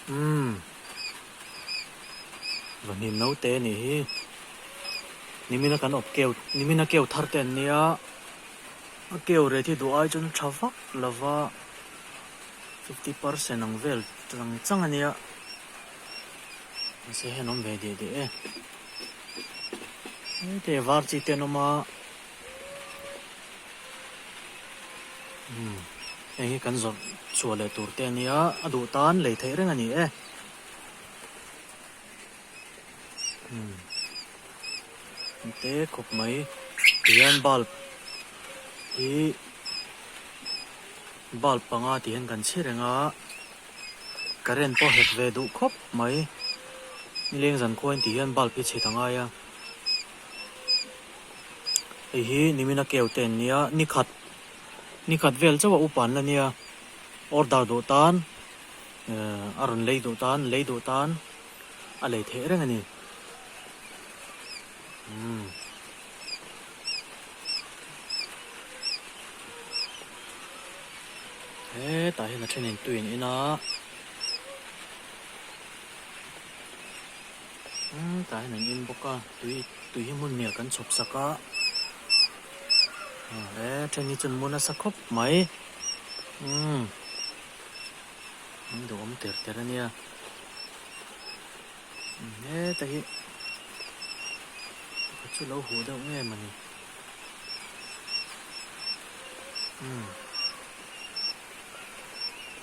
Umm vahnim naute a nih hi nimina kan awp keu nimina keu thar te an nia a keu reh hi duh ai chuan a tha vak lova 50% ang vel chang chang a nia mahse hei an awm ve diah diah e hete var chi te an awm a. Umm heng hi kan zawrh chhuah leh tur te a nia a duh tan lei theih reng a ni e umm te khawp mai tihian bulb hi bulb panga tih hian kan chhi reng a current pawh hek ve duh khawp mai nileng zan khuain tih hian bulb hi chhit a ngai a. Hei hi nimina keu te an nia nikhat nikhat vel chauh a upa an la nia order duh tan ehh a rawn lei duh tan lei duh tan a lei theih reng a ni umm. Hetah hian a thenin tui an in a. Umm tah hian an in bawk a tui tui hi hmun hniah kan chhawp sak a he then hi chu an mu nasa khawp mai umm an duhawm ter ter a nia heta hi pakhat chu lo huh deuh nge mawni umm.